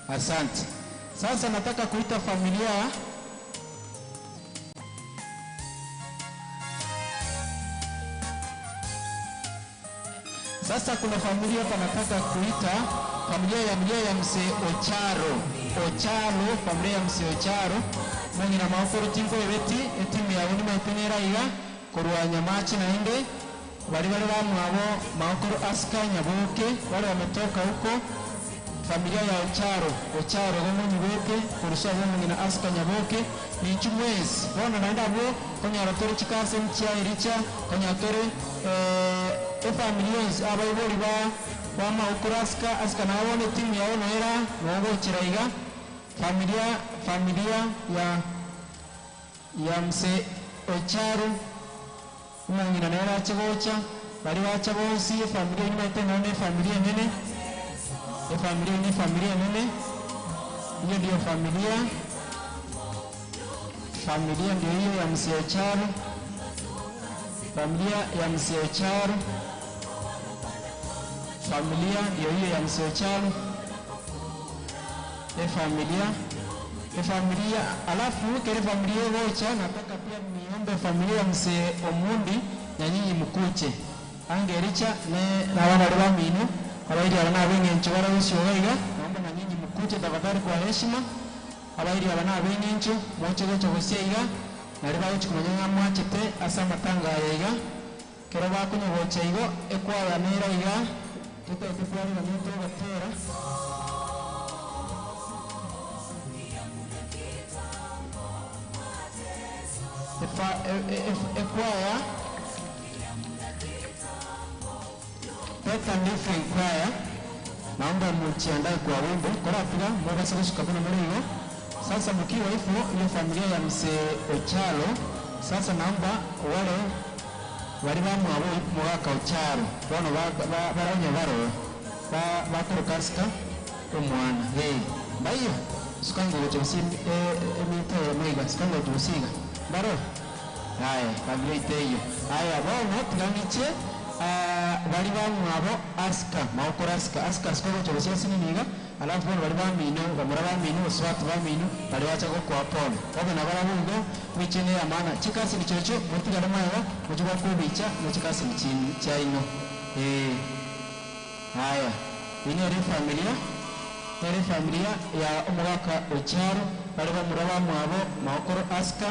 Asante. Sasa nataka kuita familia. Sasa kuna familia hapa nataka kuita familia ya Mzee Ocharo. Ocharo, familia ya Mzee Ocharo. Mwenye na maokoro tingo ebeti etimu ya unima etenera iga korwa Nyamachi na inde bali bali ba mwabo maokoro Aska Nyaboke wale wametoka huko. Familia ya Ocharo, Ocharo gomo nyibeke kurusha gomo na Aska Nyaboke ni chumwezi bona naenda bo konya rotore chikase mchia iricha konya tore familia abayibori ba maokoro Aska Aska nawo ne timu yao noera nogo chiraiga familia ya Mzee Ocharo umangina nera chigocha bari wacha bonsi familia imete none familia nene familia ni familia nene hiyo ndio familia ndio hiyo ya Mzee Ocharo, familia ya Mzee Ocharo, familia ndio hiyo ya Mzee Ocharo, familia. Alafu kile familia wocha nataka pia niombe familia ya Mzee Omundi na nyinyi mkuche angericha ne na wana wa minu abairi abana bengencho barabusyo iga naomba na nyinyi mkuche tafadhali kwa heshima abairi abana bengencho moche gocho gosiiga nari bagochi kumanya mwachete asa matanga iga kero bakunyo gocha igo ekwaya nera iga tutetwari na mito gatera. Ekwaya Peta Living Choir, naomba mjiandae kwa wimbo korapiga mwaka kushikamana mrigo. Sasa mkiwa hivyo ile familia ya Mzee Ocharo, sasa naomba wale walibamu abo mwaka Ocharo bono baronya baro bakorokaska omwana hey bayo sukango gochosi emite mwiga sukango gochosiga baro haya familia iteyo haya bono tuganiche bali bamwabo Aska maokora Aska Aska sikogo chosia sininiga alafu bono bali bamino bamura bamino swat bamino bali wacha go kwa pole obe na barabungo michene ya maana chikasi ni chocho mutigana mayo mujuba kubicha no chikasi ni chaino haya ine familia ya omwaka Ocharo bali bamura bamwabo maokoro Aska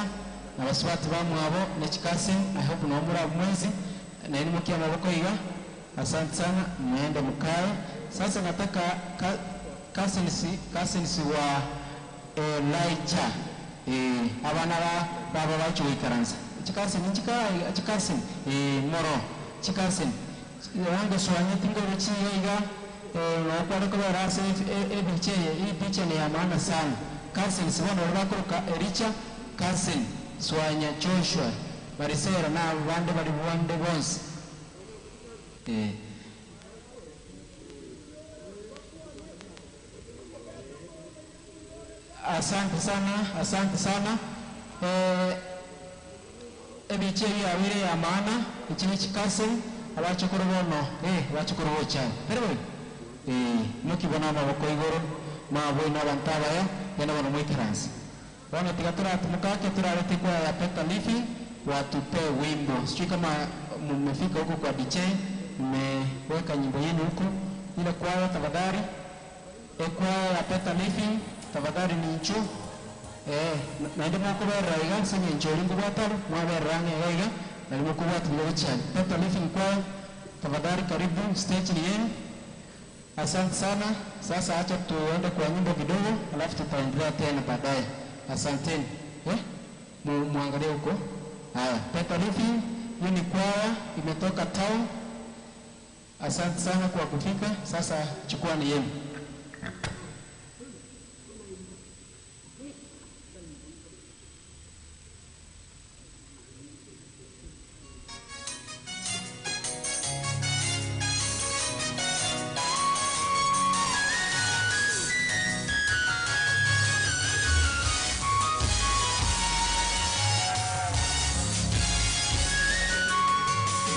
na baswati bamwabo ne chikasi. I hope no mura mwezi na elimu kia maboko iga. Asante sana, muende mkae. Sasa nataka cousins wa Elijah abana ba baba bacho ikaranza chikasin moro chikasin wango swanya tingo ruchi iga no kwa ko rasa ebiche hii picha ni ya maana sana. Cousins wana bakoroka Elicha cousin Swanya Joshua Marisera na bande bali bande bonse Asante sana, asante sana. Ebiche ya wire ya maana ichini chikase abachukuru bono abachukuru bocha pero nokibona maboko igoro mabo ina bantaba ya yana bono mwikaransa bono tigatura tumukake turarete kwa ya Peta Living watupe wimbo. Sijui kama mmefika huko kwa DJ, mmeweka nyimbo yenu huko ile kwaya tafadhali. Kwaya ya Peta Living tafadhali ni nchu naende mwakuberera iga senye ncho ringo bwataru mwaberera ng'ega iga na rimokubwata bigochani. Peta Living kwaya tafadhali karibu, stage ni yenu. Asante sana. Sasa acha tuende kwa nyimbo kidogo alafu tutaendelea tena baadaye. Asanteni. Muangalie huko. Haya, Peta Living hiyo ni kwaya imetoka town. Asante sana kwa kufika. Sasa chukua ni yenu.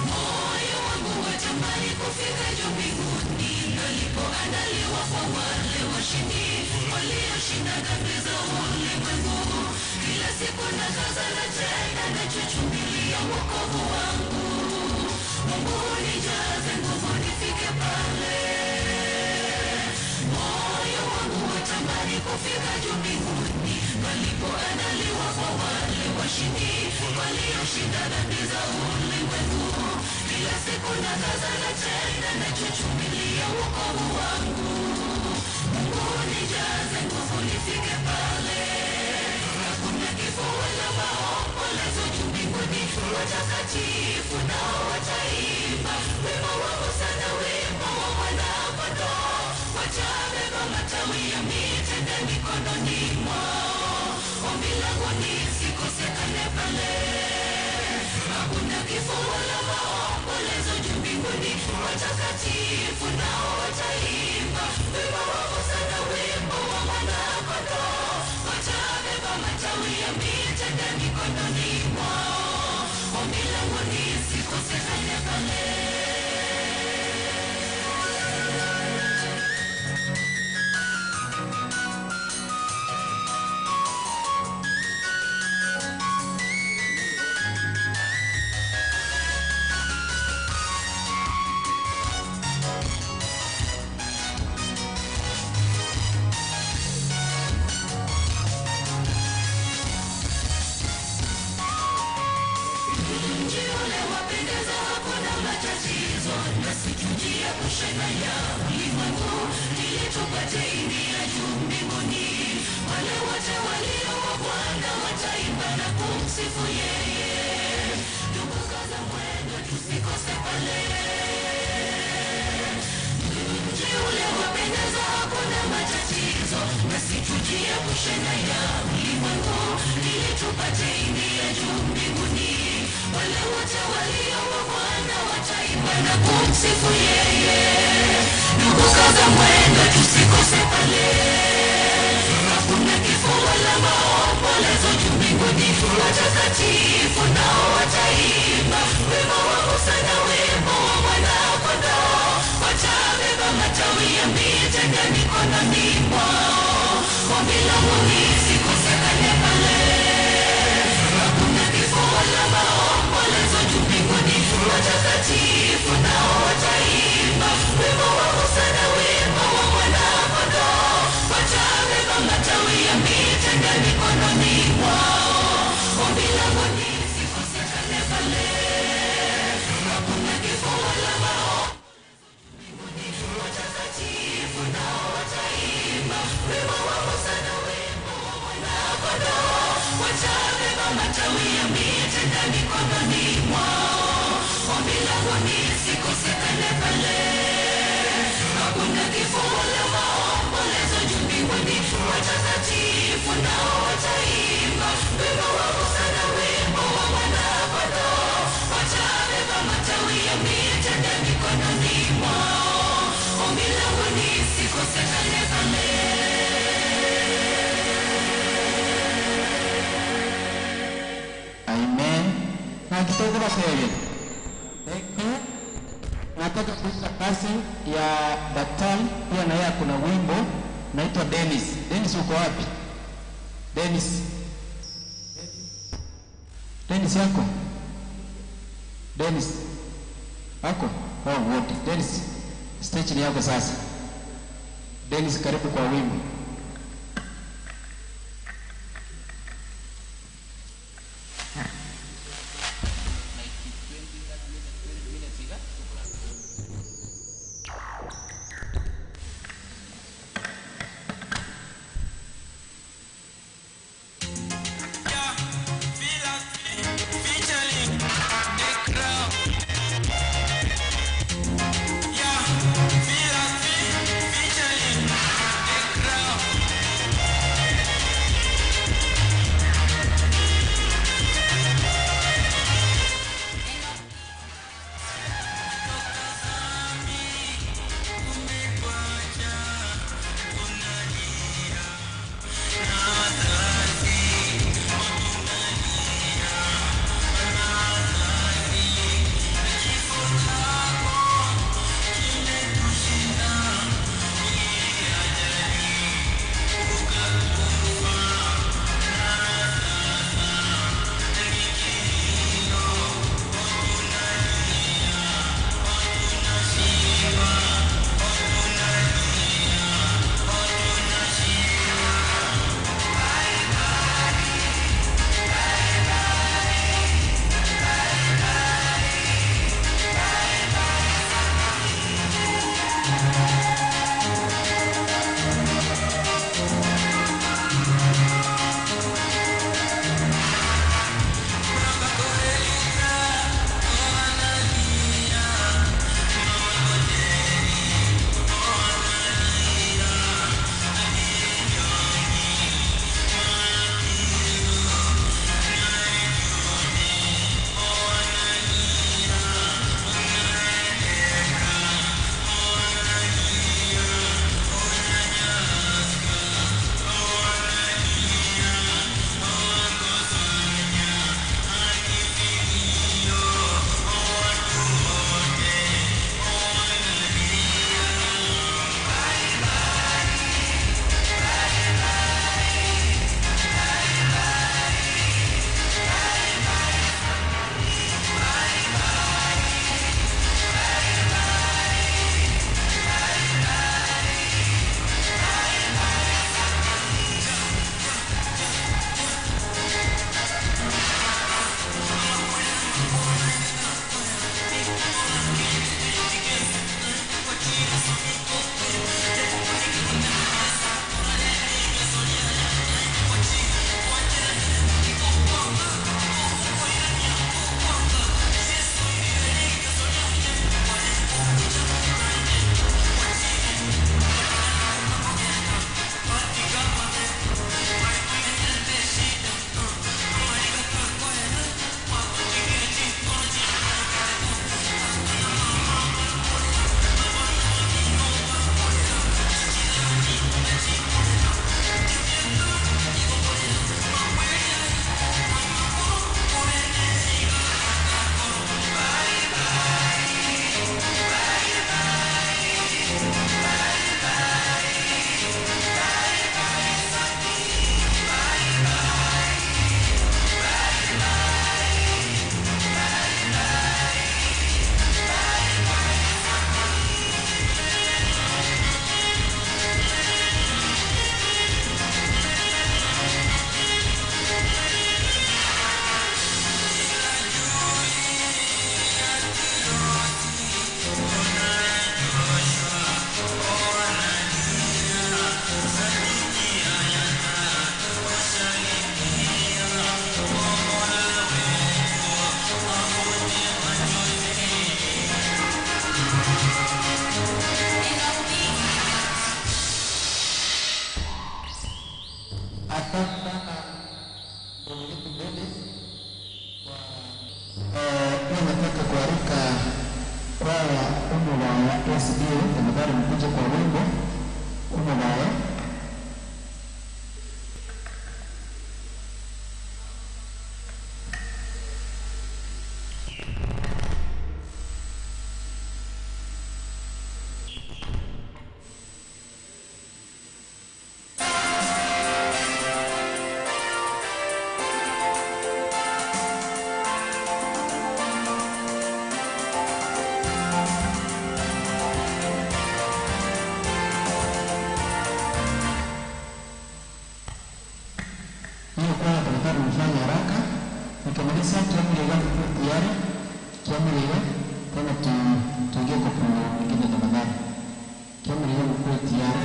Moyo wangu watamani kufika juu mbinguni. palipoandaliwa kwa wale washindi walioshinda dhambi za ulimwengu. Kila siku nakazana tena nachuchumilia wokovu wangu. Mungu nijaze nguvu nifike pale. Moyo wangu watamani kufika juu mbinguni, palipoandaliwa kwa wale washindi walioshinda dhambi za ulimwengu. Kila siku nakazana tena nachuchumilia wokovu wangu. Mungu nijaze nguvu nifike pale. Hakuna kifo wala maombolezo juu mbinguni, watakatifu nao wataimba wimbo wa Hosana, wimbo wa Mwana-Kondoo. Watabeba matawi ya mitende mikononi mwao. Ombi langu nisikosekane pale. Hakuna kifo wala maombolezo juu mbinguni, watakatifu nao wataimba wimbo wa Hosana, wimbo wa Mwana-Kondoo. Watabeba matawi ya mitende mikononi mwao. Ombi langu nisikosekane pale. Mji ule wapendeza, hakuna matatizo, nasi tujiepushe na ya ulimwengu, ili tupate ingia juu mbinguni. Wale wote walio wa Bwana wataimba na kumsifu yeye. Ndugu, kaza mwendo, tusikose pale. Mji ule wapendeza, hakuna matatizo, nasi tujiepushe na ya ulimwengu, ili tupate ingia juu mbinguni. Wale wote walio wa Bwana wataimba na kumsifu yeye. Ndugu, kaza mwendo, tusikose pale. Hakuna kifo wala maombolezo juu mbinguni, watakatifu nao wataimba wimbo wa Hosana, wimbo wa Mwana-Kondoo. Watabeba matawi ya mitende mikononi mwao. Ombi langu nisikosekane pale. Hakuna kifo wala maombolezo juu mbinguni, watakatifu nao wataimba wimbo wa Hosana, wimbo wa Mwana-Kondoo. Watabeba matawi ya mitende mikononi mwao. Ombi langu nisikosekane pale. Hakuna kifo wala maombolezo juu mbinguni, watakatifu nao wataimba wimbo wa Hosana, wimbo wa Mwana-Kondoo. Watabeba matawi ya mitende mikononi mwao. Ombi langu nisikosekane pale. Hakuna kifo wala maombolezo juu mbinguni, watakatifu nao wataimba wimbo wa Hosana, wimbo wa Mwana-Kondoo. Watabeba matawi ya mitende mikononi mwao. Ombi langu nisikosekane pale. Amen. Na kidogo basi. Thank you. Nataka kuuliza kazi ya daktari pia na yeye kuna wimbo naitwa Dennis. Dennis uko wapi? Dennis. Dennis yako? Dennis. Yako? Oh, wote. Dennis. Stage ni yako sasa. Dennis, karibu kwa wimbo. Yeah, featuring the crowd. Tafadhali mfanye haraka. Nikimaliza tuamliga tayari, tuamliga tena tuingie kwa programu nyingine tafadhali. Tuamliga mkuwe tayari.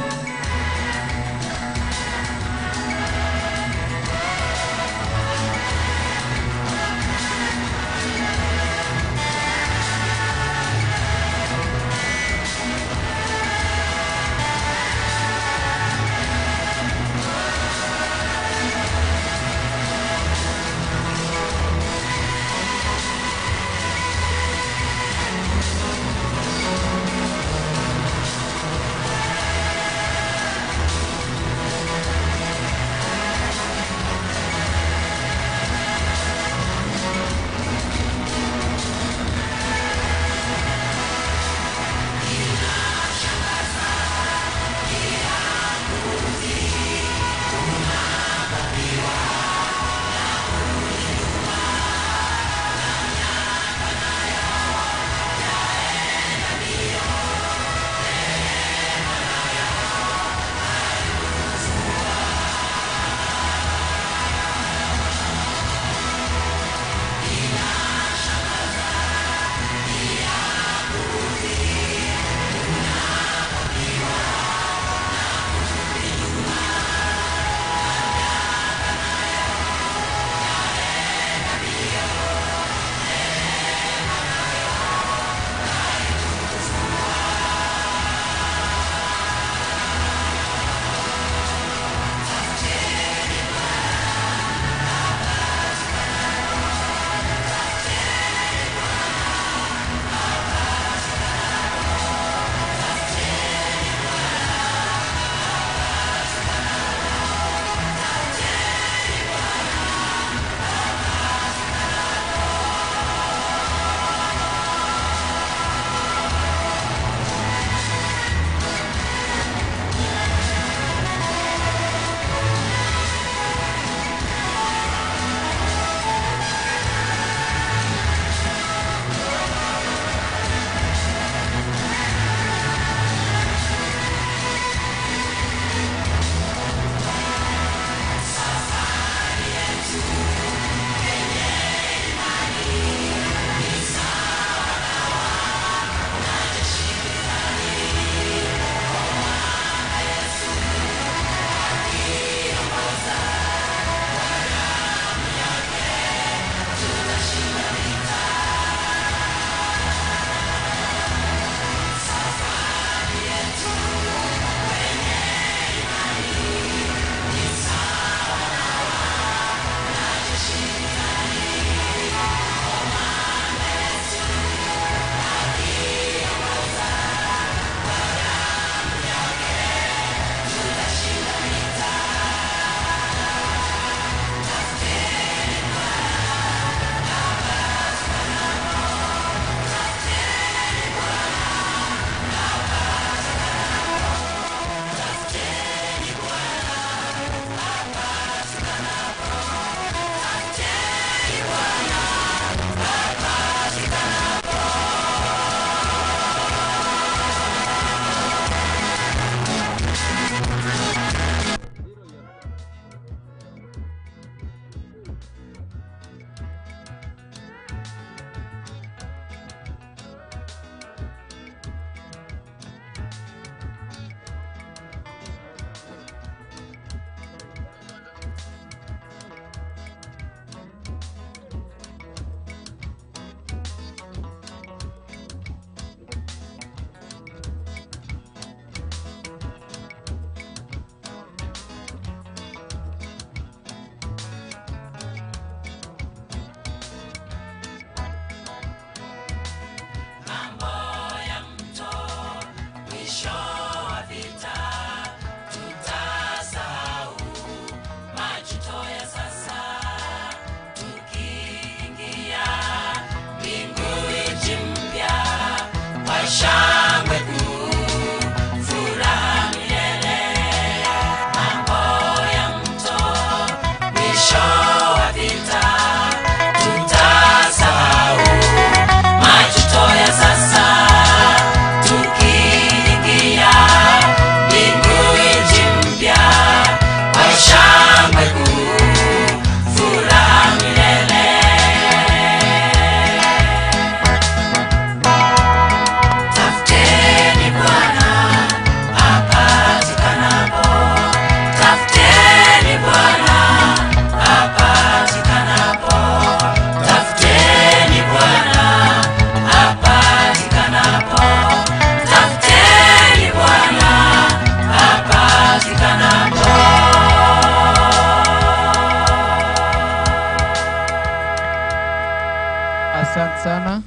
Asante sana.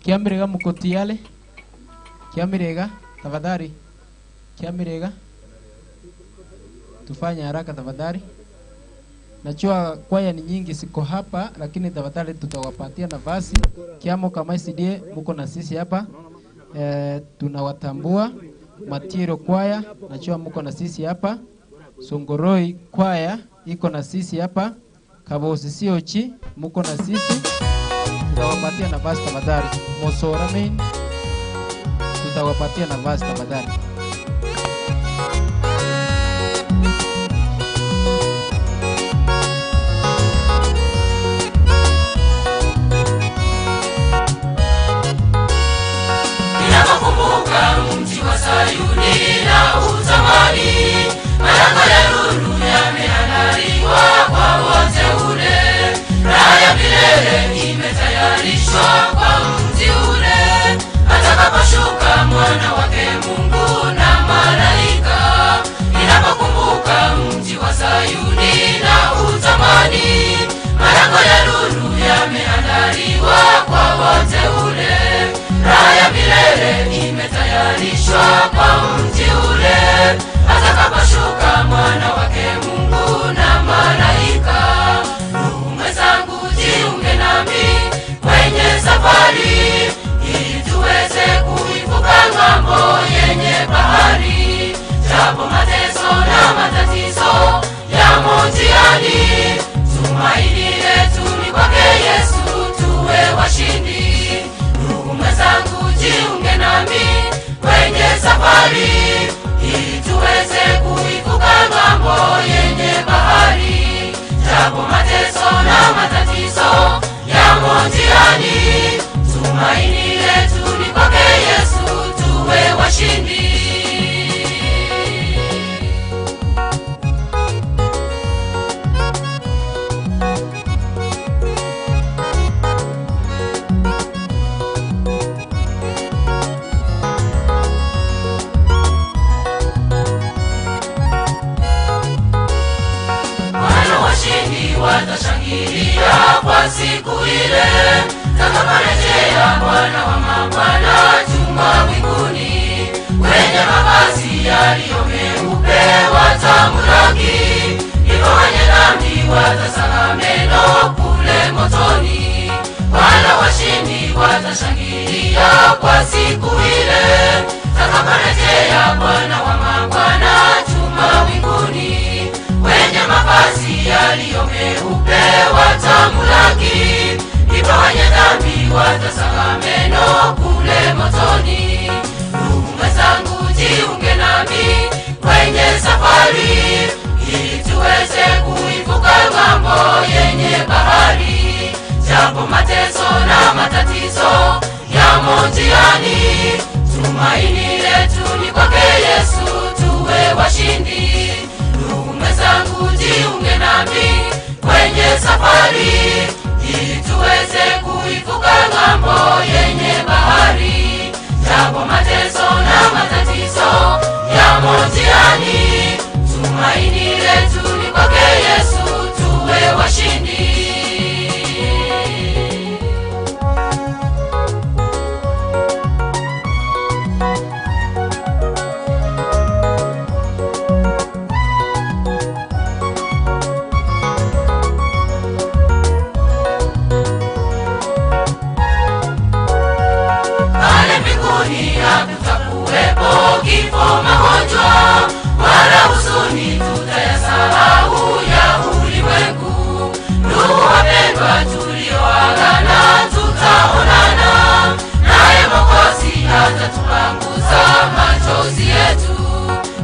Kiamirega mkotiale. Kiamirega tafadhali. Kiamirega. Tufanye haraka tafadhali. Najua kwaya ni nyingi siko hapa, lakini tafadhali tutawapatia nafasi. Kiamo kama SDA mko na sisi hapa. Tunawatambua. Matiro kwaya najua mko na sisi hapa. Songoroi kwaya iko na sisi hapa. Kabosi Siochi mko na sisi. Tutawapatia nafasi tafadhali. Mosora main tutawapatia nafasi tafadhali. Ninapokumbuka mji wa Sayuni na utamani, malango ya lulu yameandaliwa kwa wateule, raha ya milele imetayarishwa kwa mji ule, atakaposhuka mwana wake Mungu na malaika. Ninapokumbuka mji wa Sayuni na utamani, malango ya lulu yameandaliwa kwa wateule, raha ya milele imetayarishwa kwa mji ule, atakaposhuka mwana wake Mungu na malaika. Ndugu mwenzangu, jiunge nami kwenye safari, ili tuweze kuivuka ng'ambo yenye bahari. Japo mateso na matatizo yamo njiani, tumaini letu ni kwake Yesu, tuwe washindi. Ndugu mwenzangu, jiunge nami kwenye safari, ili tuweze kuivuka ng'ambo yenye bahari. Japo mateso na matatizo yamo njiani, tumaini letu ni kwake Yesu, tuwe washindi. Watashangilia kwa siku ile takaporejea Bwana wa mabwana juma mbinguni. Wenye mavazi yaliyo meupe watamlaki, ndipo wenye dhambi watasaga meno kule motoni. Wana washindi watashangilia kwa siku ile takaporejea Bwana wa mabwana juma mbinguni. Wenye mavazi yaliyo meupe watamlaki, ndipo wenye dhambi watasaga meno kule motoni. Ndugu mwenzangu, jiunge nami kwenye safari, ili tuweze kuivuka ng'ambo yenye bahari. Japo mateso na matatizo yamo njiani, tumaini letu ni kwake Yesu, tuwe washindi. Ndugu mwenzangu, jiunge nami kwenye safari, ili tuweze kuivuka ng'ambo yenye bahari. Japo mateso na matatizo yamo njiani, tumaini letu ni kwake Yesu, tuwe washindi. Hakutakuwepo kifo, magonjwa wala huzuni, tutayasahau ya ulimwengu. Ndugu wapendwa, tulioagana tutaonana, naye Mwokozi atatupanguza machozi yetu.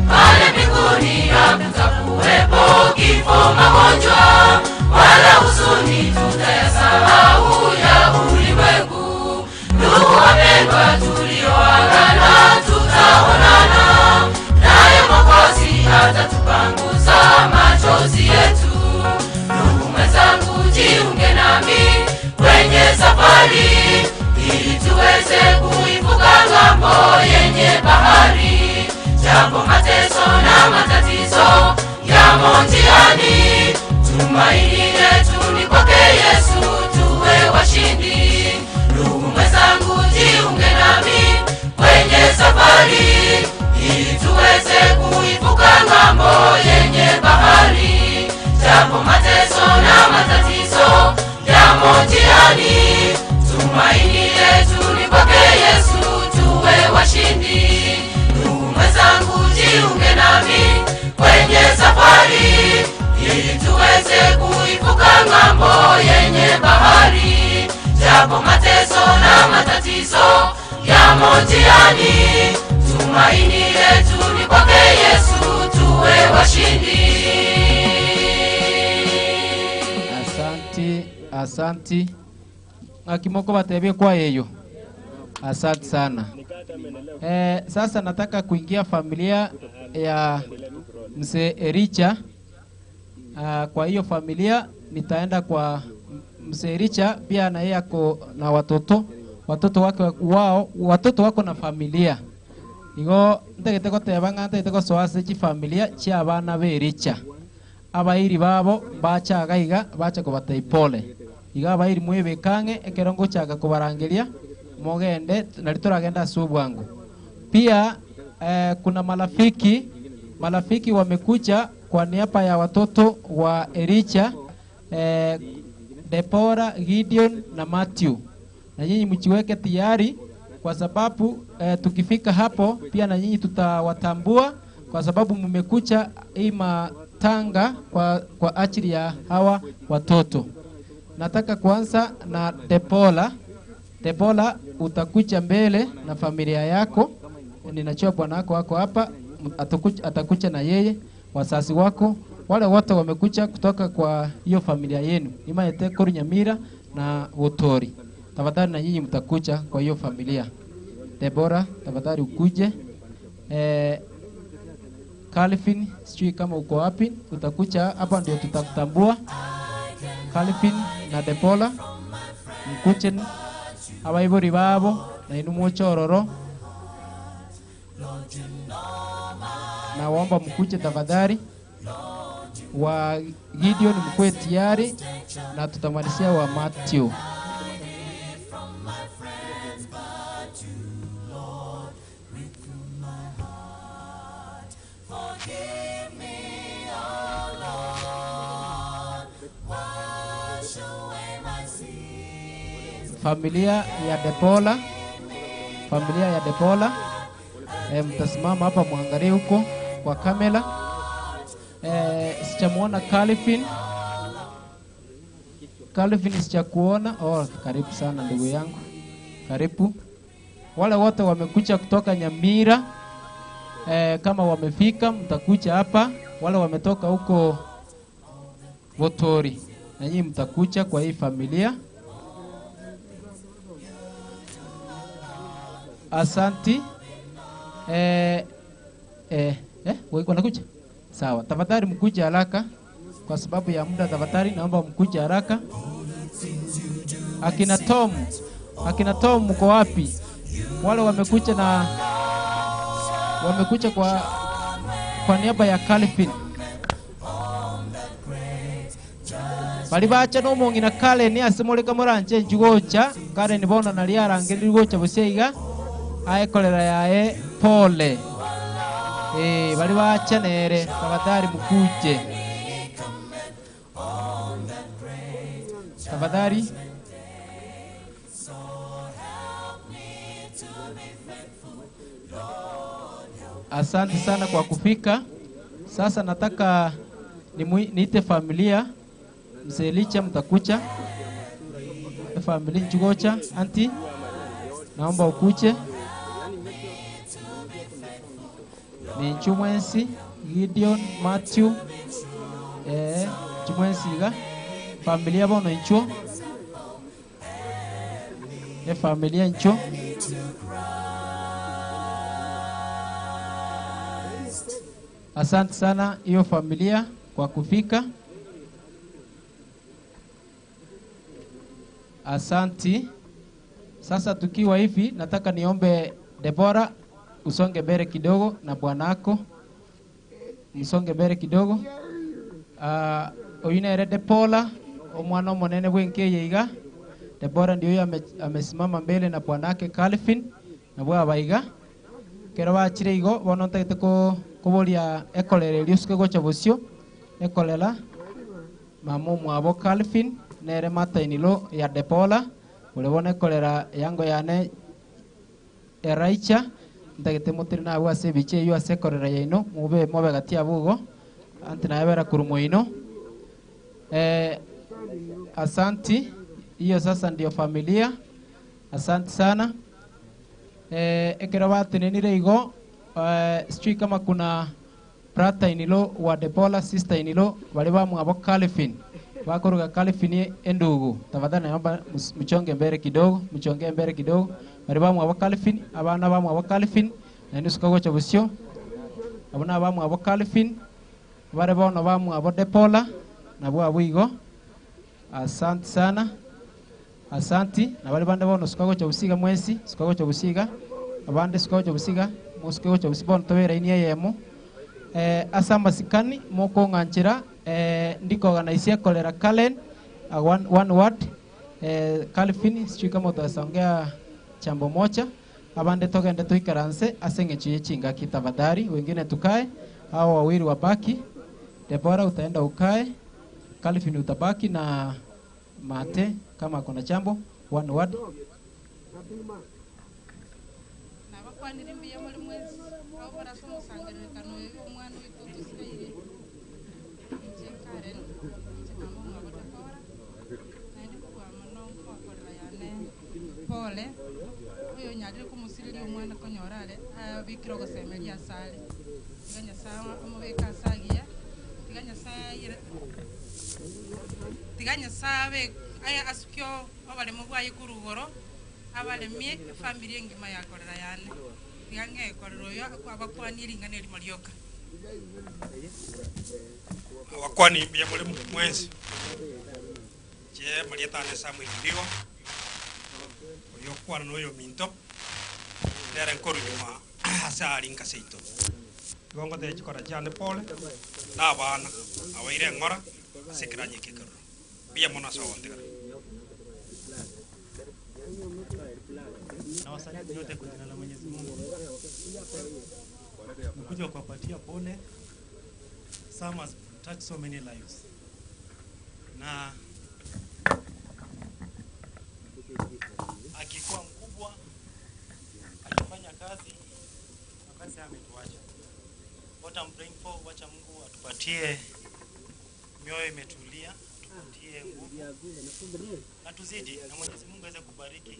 Pale mbinguni hakutakuwepo kifo, magonjwa wala huzuni, tutayasahau ya ulimwengu. Ndugu wapendwa, tulioagana tutaonana, naye Mwokozi atatupanguza machozi yetu. Ndugu mwenzangu, jiunge nami kwenye safari, ili tuweze kuivuka ng'ambo yenye bahari. Japo mateso na matatizo yamo njiani, tumaini letu ni kwake Yesu, tuwe washindi. Asanti, asanti. Ngakimoko batebie kwa yeyo. Asante sana. Sasa nataka kuingia familia ya mzee Ericha. Kwa hiyo familia nitaenda kwa mzee Ericha, pia na yeye ako na watoto, watoto wake wao, watoto wako na familia. Igo ntegete goteba ng'a ntegete gosoa ase chifamilia chia abana ba Ericha. Abairi babo bachaga iga bacha kobatei pole. Iga abairi mwebekange ekero ngochaka kobarangeria mogende nari toragenda ase obwango. Pia kuna marafiki wamekuja kwa niaba ya watoto wa Ericha, Debora, Gideon na Matthew. Na nyinyi mjiweke tayari kwa sababu tukifika hapo pia na nyinyi tutawatambua kwa sababu mmekuja hii matanga kwa ajili ya hawa watoto. Nataka kuanza na Debora. Debora, utakuja mbele na familia yako. Ninajua bwana wako wako hapa, atakuja na yeye, wazazi wako, wale wote wamekuja kutoka kwa hiyo familia yenu. Imaete koru Nyamira na Wotori. Tafadhali na nyinyi mtakuja kwa hiyo familia. Debora, tafadhali ukuje. Calvin, sijui kama uko wapi, utakuja hapa ndio tutakutambua. Calvin na Debora, mkuje abaibori babo na inu muchororo. Na waomba mkuje tafadhali. Wa Gideon mkue tayari na tutamalizia wa Matthew. Familia ya Debora, familia ya Debora, mtasimama hapa muangalie huko kwa kamera. Sijamuona Calvin. Calvin sijakuona. Oh, karibu sana ndugu yangu. Karibu. Wale wote wamekuja kutoka Nyamira, kama wamefika mtakuja hapa. Wale wametoka huko Wotori, na nyinyi mtakuja kwa hii familia. Asanti. Wanakuja? Sawa, tafadhali mkuje haraka kwa sababu ya muda. Tafadhali naomba mkuje haraka. Akina Tom, akina Tom mko wapi? Wale wamekuja na wamekuja kwa niaba ya Calvin. Bali bacha no mongina kale ni asimoleka moranje njugocha kale ni bona nali arangeri gocha buseiga aekolera yae pole. Bali bacha nere tafadhali mkuje. Tafadhali. Asante sana kwa kufika. Sasa nataka niite familia. Mzee Licha mtakucha. Familia Njugocha, anti naomba ukuche. Ni Nchumwensi, Gideon, Matthew, Nchumwensi ga familia bono ncho. Familia ncho. Asante sana hiyo familia kwa kufika. Asanti. Sasa tukiwa hivi nataka niombe Debora usonge mbele kidogo na bwanako. Msonge mbele kidogo. Oyuna ere Debora omwana omonene bwenkeye iga. Debora ndio huyo amesimama mbele na bwanake Calvin na bwa baiga. Kero bachire igo bono ntagete ko koboria ekolere riosuke gocha bosio ekolela mamo mwabo Calvin nere matainilo ya Debora ulebona ekolera yango yane eraicha ntagete mutiri nabwo ase ebiche eyo ase ekorera yaino mube mobe gati abugo anti nayebera kurumoino. Asanti. Hiyo sasa ndio familia. Asante sana. Ekero batenenire igo sijui kama kuna brother inilo wa Debora, sister inilo bali bamwabo Calvin. Bakoruga Calvin endugu. Tafadhali naomba mchonge mbele kidogo, mchonge mbele kidogo. Bari bamwe abo Calvin, abana bamwe abo Calvin, na nusuka gocha busio. Abana bamwe abo Calvin, bare bono bamwe abo Depola nabwo abwigo. Asante sana. Asanti na bali bande bono suka gocha busiga mwesi, suka gocha busiga. Abande suka gocha busiga, musuka gocha busiga bono tobera ini yemo. Asa masikani moko nganchira ndiko organize kolera Kalen one word Calvin sijui kama utasongea chambo mocha abande togende tuikaranse asenge chiye chinga kitafadhali wengine tukae hao wawili wabaki. Deborah utaenda ukae, Calvin utabaki na Mate kama kuna chambo one word. Pole uyo nyalire kumusiriria omwana konyorare abikire ogosemeria asare tiga Nyasaye amubeka asagia tiga Nyasaye tiga Nyasaye aya asukio abalemu bwaye kurugoro abalemie efamily engima yakorera yane tiga ng'ekorera oyo abakwanire ingana erimo rioka abakwani mbuya muri mwezi je marietane Samuel Ndigo yokwana noyo minto nere nkoru nyuma ase ari nkaseito igongo te chikora chane pole na abana awaire ng'ora ase kiranye kekerero mbuya mono ase ogontegera. Na wasalimu nyote kwa jina la Mwenyezi Mungu. Nimekuja kuwapatia pole. Sam has touched so many lives. Na akikuwa mkubwa, akifanya kazi, wakati ametuacha. What I'm praying for, wacha Mungu atupatie mioyo imetulia, atupatie nguvu na tuzidi, na Mwenyezi Mungu aweze kubariki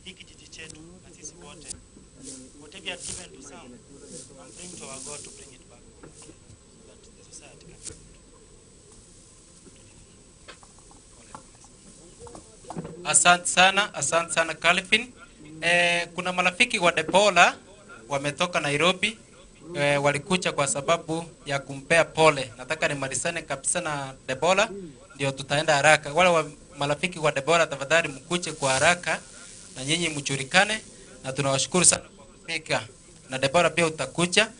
hiki kijiji chetu na sisi wote. Whatever you have given to some, I'm praying to our God to bring it back home so that the society can be good. Asante sana Calvin. Kuna marafiki wa Deborah wametoka Nairobi, walikuja kwa sababu ya kumpea pole. Nataka nimalizane kabisa na Deborah ndio tutaenda haraka. Wale wa marafiki wa Deborah tafadhali mkuje kwa haraka na nyinyi mjulikane, na tunawashukuru sana kwa kufika. Na Deborah pia utakuja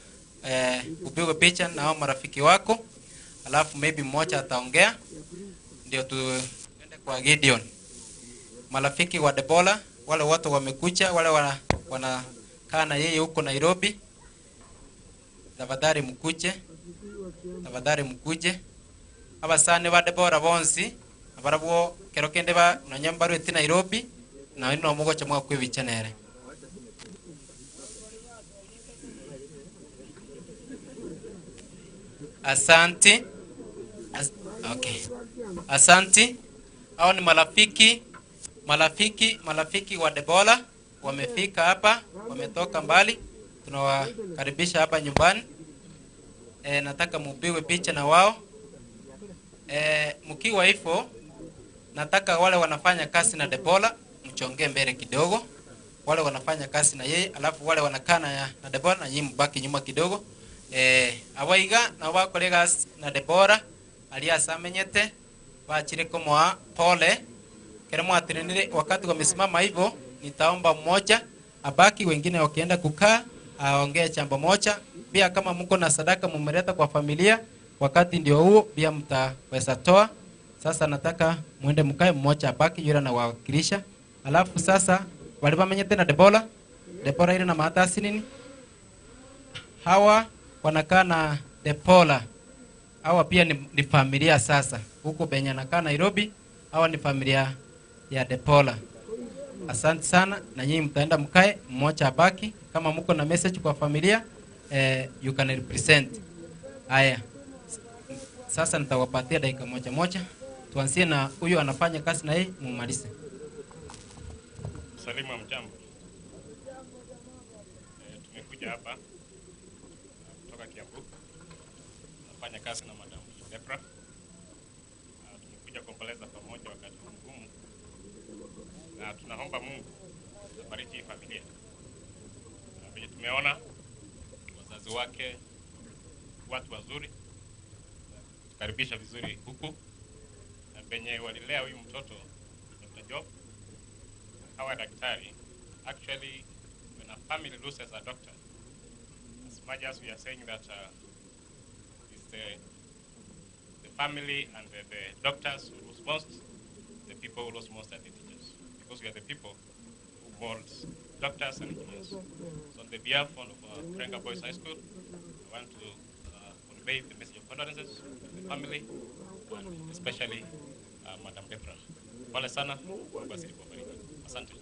upigwe picha na hao marafiki wako, alafu maybe mmoja ataongea ndio tuende kwa Gideon. Marafiki wa Deborah wale watu wamekuja, wale wanakaa na yeye huko Nairobi, tafadhali mkuje, tafadhali mkuje. Abasani ba Deborah bonsi abarabwo kero kende ba nonyambaru eti Nairobi na ino mugocha mwa kwibichanere. Asante. Okay. Asante. Hao ni marafiki wa Deborah wamefika hapa, wametoka mbali, tunawakaribisha hapa nyumbani. Nataka mupigwe picha na wao. Mkiwa hivyo, nataka wale wanafanya kazi na Deborah mchongee mbele kidogo, wale wanafanya kazi na yeye, alafu wale wanakaa na Deborah na nyinyi mbaki nyuma kidogo. Abaiga na bakorega na Deborah aliasamenyete bachire komoa pole keremo atirenire wakati wamesimama hivyo, nitaomba mmoja abaki, wengine wakienda kukaa aongee chambo moja. Pia kama mko na sadaka mumeleta kwa familia, wakati ndio huo pia mtaweza toa. Sasa nataka muende mkae, mmoja abaki yule anawakilisha. Alafu sasa wale wamenyete na Deborah, Deborah ile na maatasi nini? Hawa wanakaa na Deborah. Hawa pia ni familia sasa. Huko benye anakaa Nairobi, hawa ni familia ya Deborah. Asante sana, na nyinyi mtaenda mkae, mmoja abaki. Kama mko na message kwa familia, you can represent. Haya. Sasa nitawapatia dakika moja moja. Tuanzie na huyu anafanya kazi na yeye, mumalize. Salimu, mjambo. Tumekuja hapa kutoka Kiambu. Nafanya kazi na Madam Debra. Tumekuja kuomboleza pamoja wakati huu mgumu, na tunaomba Mungu abariki familia. Na vile tumeona wazazi wake watu wazuri, tukaribisha vizuri huku, na venye walilea huyu mtoto Dr. Job akawa daktari. Actually, when a family loses a doctor, as much as we are saying that it's the family and the doctors who lose most, the people who lose most are the teachers, because we are the people who mold doctors and engineers. So on the behalf of Kirenga Boys High School, I want to convey the message of condolences to the family, and especially Madam Deborah. Pole sana, Mungu azidi kuwabariki. Asante.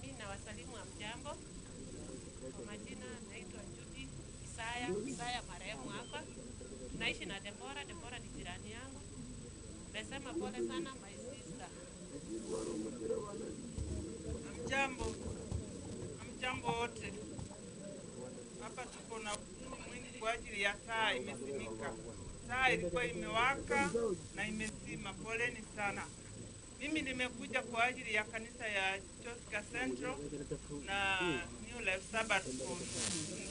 Mimi nawasalimu hamjambo. Kwa majina naitwa Judy Isaya, Isaya marehemu hapa. Tunaishi na Deborah, Deborah ni jirani yangu. Nasema pole sana my sister. Hamjambo. Hamjambo wote. Hapa tuko na huzuni mwingi kwa ajili ya taa imesimika. Taa ilikuwa imewaka na imezima. Poleni sana. Mimi nimekuja kwa ajili ya kanisa ya Joska Central na New Life Sabbath School.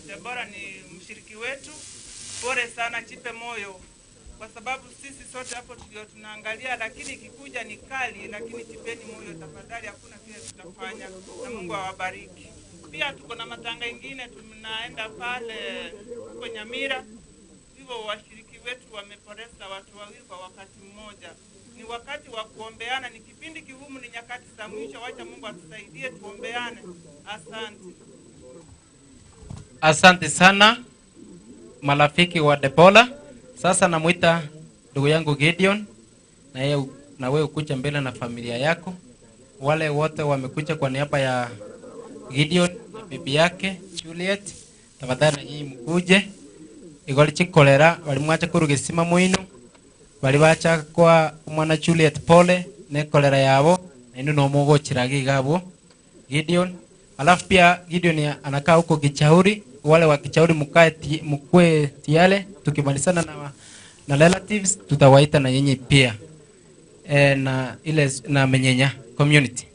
Deborah ni mshiriki wetu. Pole sana, chipe moyo, kwa sababu sisi sote hapo tulio tunaangalia, lakini ikikuja ni kali, lakini chipeni moyo tafadhali, hakuna kile tutafanya, na Mungu awabariki. Pia tuko na matanga ingine tunaenda pale huko Nyamira. Hivyo washiriki wetu wamepoteza watu wawili kwa wakati mmoja. Ni wakati wa kuombeana, ni kipindi kigumu, ni nyakati za mwisho. Wacha Mungu atusaidie tuombeane. Asante. Asante sana marafiki wa Deborah. Sasa namuita ndugu yangu Gideon, na yeye na wewe ukuja mbele na familia yako. Wale wote wamekuja kwa niaba ya Gideon na bibi yake Juliet, tafadhali na nyinyi mkuje. Igoli chikolera balimwacha kurugesima muino, bali bacha kwa mwana Juliet pole ne kolera yabo, na inu no mugochiraga igabo Gideon. Alafu pia Gideon anakaa huko Kichauri. Wale wa Kichauri mkae mkue tiale, tukimalizana na relatives tutawaita na nyinyi pia. Na ile na Menyenya community.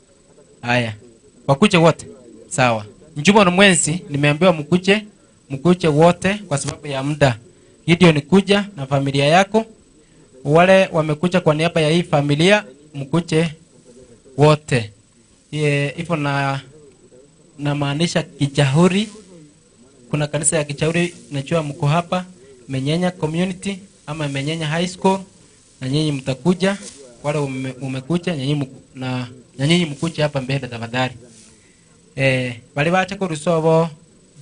Haya. Wakuje wote. Sawa. Njuma na mwenzi nimeambiwa mkuje wote kwa sababu ya muda. Gideon kuja na familia yako. Wale wamekuja kwa niaba ya hii familia mkuje wote. Hivyo na maanisha Kichauri. Kuna kanisa ya Kichauri najua mko hapa Menyenya community ama Menyenya High School, na nyinyi mtakuja. Wale umekuja nyinyi na nyinyi mkuje hapa mbele tafadhali. Bali bacha kurusobo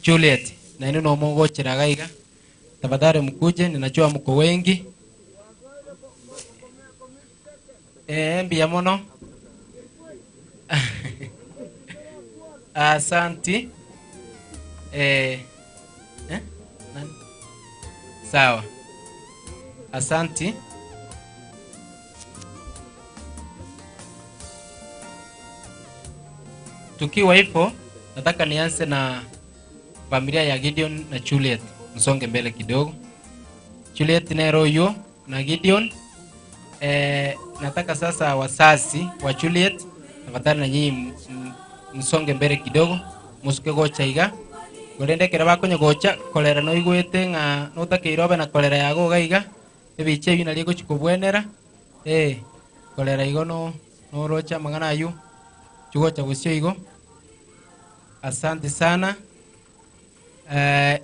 Juliet na ino no mugochiraga iga. Tafadhali mkuje, ninajua mko wengi. Mbia mono. Asanti. Nani? Sawa. Asanti. Tukiwa hivyo, nataka nianze na familia ya Gideon na Juliet. Msonge mbele kidogo. Juliet na Royo na Gideon. Nataka sasa wazazi wa Juliet, tafadhali na nyinyi msonge mbele kidogo. Musuke gocha iga. Gorende kera bakonye gocha kolera no igwete nga notakeire na kolera yago gaiga. Ebiche bina liko chikobwenera. Kolera igo no rocha mangana ayu. Chugocha gusio igo. Asante sana.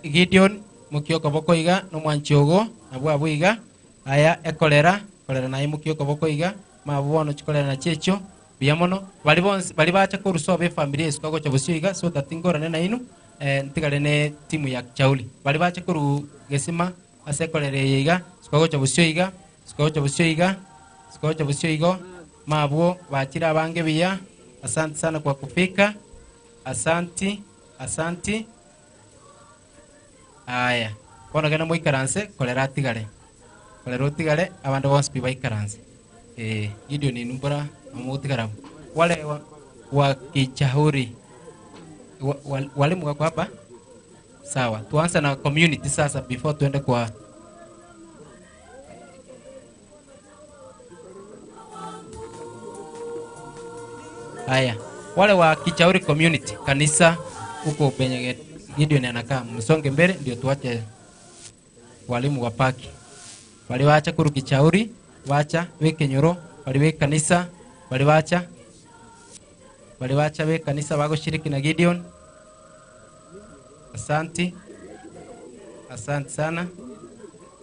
Gideon mukioka boko iga no mwanchogo na bwa bwiga. Aya ekolera kolera naye mukioka boko iga mabono chikolera na checho biamono bali bonse bali bacha kuruso be familia isuka gocha iga so that ngorane na inu ntigare ne timu ya Chauli bali bacha kuru gesima ase kolera iga suka gocha busio iga suka gocha busio iga suka gocha busio igo mabwo bachira bange biya. Asante sana kwa kufika. Asanti, asanti. Aya, bono gena moikaranse kolera tigare. Kolera tigare abandu bonsi bi baikaranse. Gideon inumbura amutigara. Wale wa Kichauri walimu wako hapa? Sawa, tuanze na community sasa before tuende kwa Haya, wale wa Kichauri community kanisa huko penye Gideon anakaa, msonge mbele ndio tuache walimu wapaki. Waliwacha kuru Kichauri, wacha weke nyoro, waliwe kanisa, waliwacha we kanisa wagoshiriki na Gideon. Asante. Asante sana.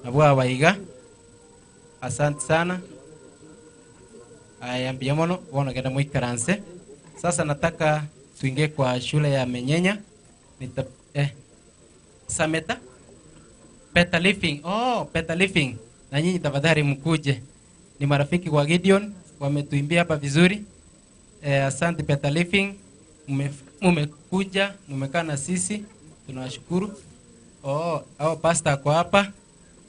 Nabwa waiga. Asante sana. Aya mbiamono wono genda muikaranse. Sasa nataka tuingie kwa shule ya Menyenya. Nita Sameta Peta Living. Oh, Peta Living. Na nyinyi tafadhali mkuje. Ni marafiki wa Gideon, wametuimbia hapa vizuri. Asante Peta Living. Mmekuja, mmekaa na sisi. Tunawashukuru. Oh, pastor kwa hapa.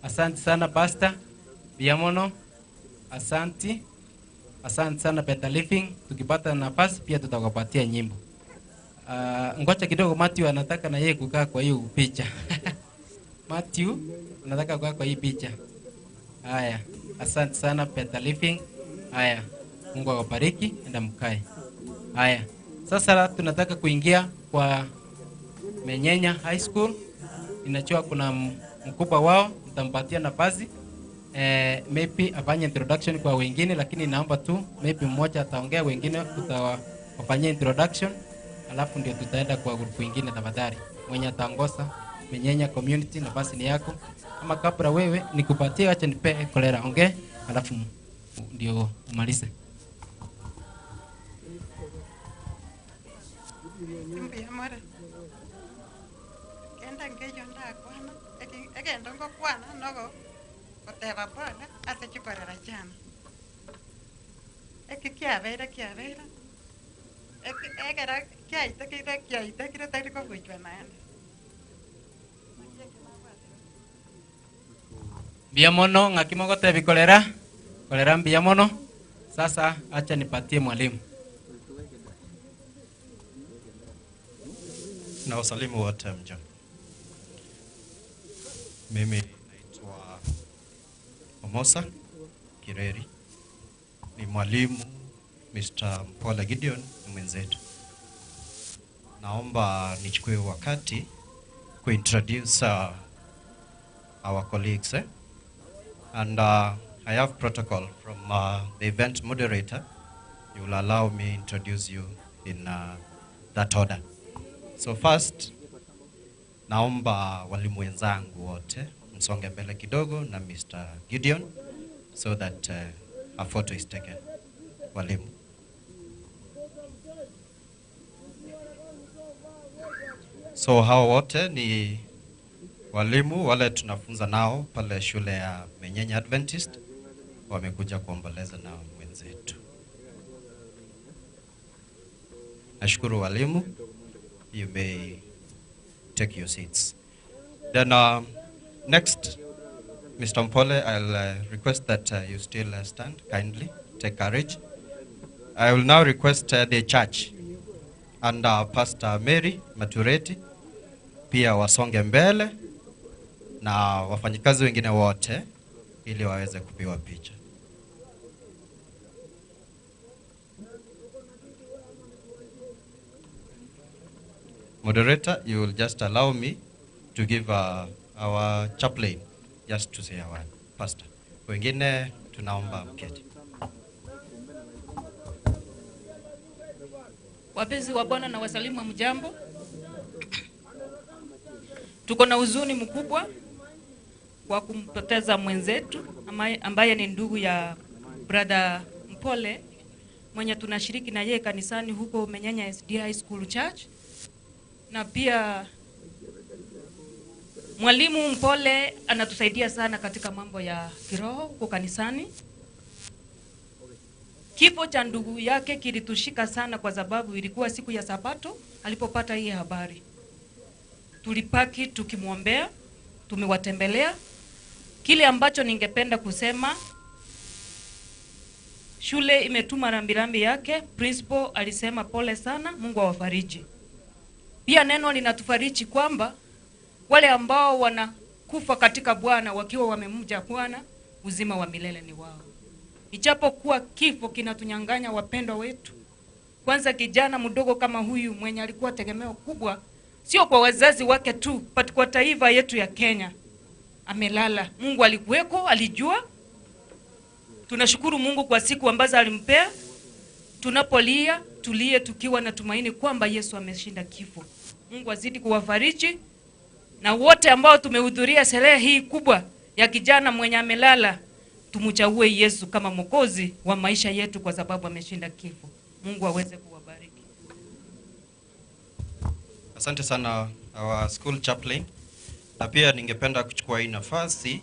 Asante sana pastor. Biamono. Asante. Asante sana Peta Living. Tukipata nafasi pia tutakupatia nyimbo. Ngoja kidogo, Matthew anataka na yeye kukaa kwa hiyo picha. Matthew anataka kukaa kwa hii picha. Haya, asante sana Peta Living. Haya, Mungu awabariki, enda mkae. Haya, sasa tunataka kuingia kwa Menyenya High School. Ninajua kuna mkubwa wao, nitampatia nafasi. Maybe afanye introduction kwa wengine, lakini naomba tu maybe mmoja ataongea, wengine tutawafanyia introduction, alafu ndio tutaenda kwa group nyingine. Tafadhali mwenye ataongoza Menyenya community, nafasi ni yako. Ama kabla wewe nikupatie, acha nipe kolera ongee, alafu ndio umalize. Mbiamore. Kenda ngeyo ndakwana, egendo ngokwana nogo koteba pole ase chikorera chana. Eki kiabeire kiabeire. Eki egera kiaite kiaite kire tari kobuchwa naende. Mbiamono ngakimogote bikolera. Kolera mbiamono. Sasa acha nipatie mwalimu. Na wasalimu wote mjambo. Mimi naitwa Omosa Kireri. Ni mwalimu Mr. Mpole Gideon mwenzetu. Naomba nichukue wakati kuintroduce our colleagues. And I have protocol from the event moderator. You will allow me introduce you in that order. So first, naomba walimu wenzangu wote msonge mbele kidogo na Mr. Gideon so that a photo is taken. Walimu. So hao wote ni walimu wale tunafunza nao pale shule ya Menyenya Adventist, wamekuja kuomboleza na mwenzetu. Nashukuru walimu. You may take your seats. Then next, Mr. Mpole, I'll request that you still stand kindly, take courage. I will now request the church and Pastor Mary Matureti pia wasonge mbele na wafanyikazi wengine wote ili waweze kupiwa picha. Moderator, you will just allow me to give our chaplain just to say a word. Pastor, wengine tunaomba mketi. Wapenzi wa Bwana na wasalimu wa mjambo. Tuko na huzuni mkubwa kwa kumpoteza mwenzetu ambaye ni ndugu ya brother Mpole mwenye tunashiriki na yeye kanisani huko Menyenya SD High School Church. Na pia mwalimu Mpole anatusaidia sana katika mambo ya kiroho huko kanisani. Kifo cha ndugu yake kilitushika sana kwa sababu ilikuwa siku ya Sabato alipopata hii habari. Tulipaki tukimwombea, tumewatembelea. Kile ambacho ningependa kusema, shule imetuma rambirambi yake, principal alisema pole sana, Mungu awafariji. Pia neno linatufariji kwamba wale ambao wanakufa katika Bwana wakiwa wamemja Bwana, uzima wa milele ni wao. Ijapokuwa kifo kinatunyang'anya wapendwa wetu, Kwanza kijana mdogo kama huyu mwenye alikuwa tegemeo kubwa, sio kwa wazazi wake tu, but kwa taifa yetu ya Kenya. Amelala. Mungu alikuweko, alijua. Tunashukuru Mungu kwa siku ambazo alimpea. Tunapolia, tulie tukiwa na tumaini kwamba Yesu ameshinda kifo. Mungu azidi kuwafariji na wote ambao tumehudhuria sherehe hii kubwa ya kijana mwenye amelala, tumchague Yesu kama Mwokozi wa maisha yetu kwa sababu ameshinda kifo. Mungu aweze kuwabariki. Asante sana our school chaplain. Na pia ningependa kuchukua hii nafasi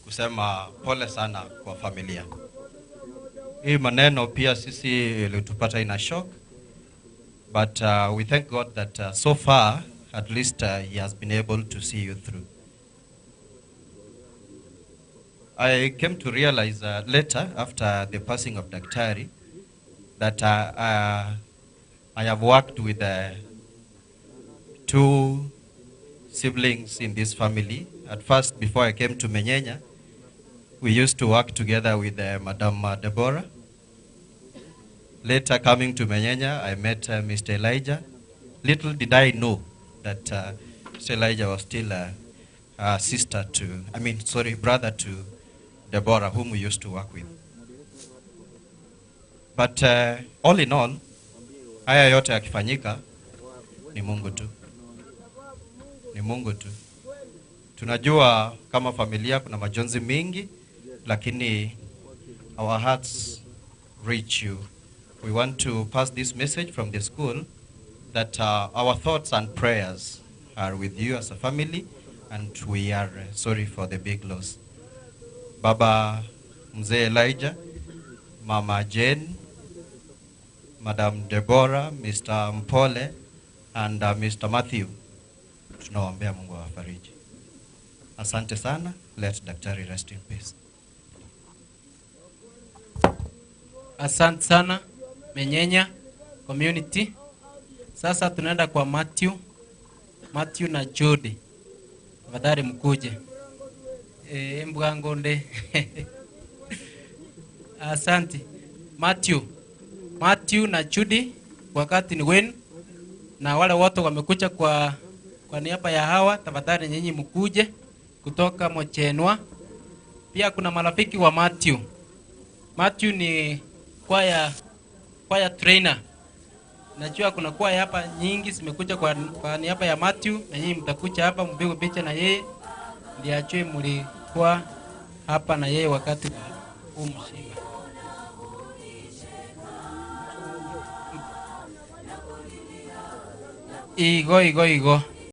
kusema pole sana kwa familia. Hii maneno pia sisi ilitupata ina shock, but we thank God that so far at least he has been able to see you through. I came to realize later after the passing of Daktari that I have worked with two siblings in this family. At first, before I came to Menyenya, we used to work together with Madam Deborah. Later, coming to Menyenya, I met Mr. Elijah. Little did I know that Mr. Elijah was still a sister to, I mean, sorry, brother to Deborah, whom we used to work with. But all in all, haya yote yakifanyika ni Mungu tu. Ni Mungu tu. Tunajua kama familia kuna majonzi mingi, lakini our hearts reach you. We want to pass this message from the school that our thoughts and prayers are with you as a family, and we are sorry for the big loss. Baba Mzee Elijah, Mama Jane, Madam Deborah, Mr. Mpole, and Mr. Matthew. Tunawaombea Mungu awafariji. Asante sana. Let Daktari rest in peace. Asante sana Menyenya community. Sasa tunaenda kwa Matthew. Matthew na Judy. Tafadhali mkuje. Mbwangonde. Asante. Matthew. Matthew na Judy, wakati ni wenu. Na wale wote wamekuja kwa niaba ya hawa, tafadhali nyinyi mkuje kutoka Mochenwa. Pia kuna marafiki wa Matthew. Matthew ni choir trainer. Najua kuna kwaya hapa nyingi zimekuja kwa niaba ya Matthew, na nyinyi mtakuja hapa mpigwe picha na yeye ndiye ajue mlikuwa hapa na yeye wakati huu msiba. Igo igo igo.